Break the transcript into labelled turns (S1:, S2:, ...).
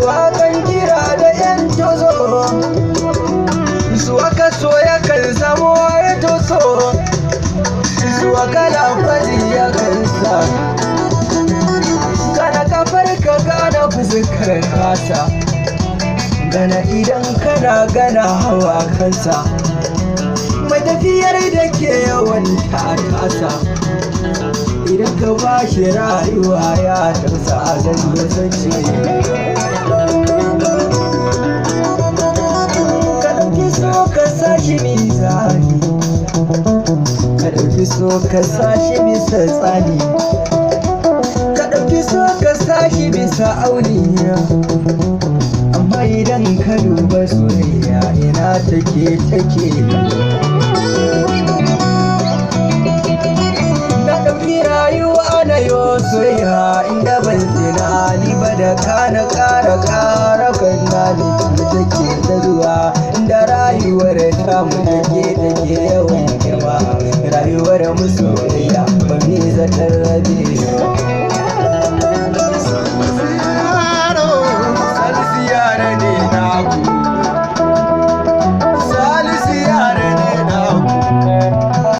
S1: Wakan kira da yan tozo, su aka so ya kan samu ya toso, su aka lafazi ya kan sa. Kana kafar ka gana fuskar kasa, gana idan kana gana hawa kansa. Mai tafiyar da ke yawan tasa, idan ka ba shi rayuwa ya tausa a zan ce. Ka ɗauki so ka sashi mizani, ka ɗauki so ka sashi bisa tsani, ka ɗauki so ka sashi bisa auni. Amma idan ka duba soyayya ina take. Na ɗauki rayuwa na yo soyayya inda ban tunani ba da kana ƙara ƙara kan na take ta zuwa inda rayuwar tamu take yawan girma, rayuwar mu soyayya ba mi zatar rabe.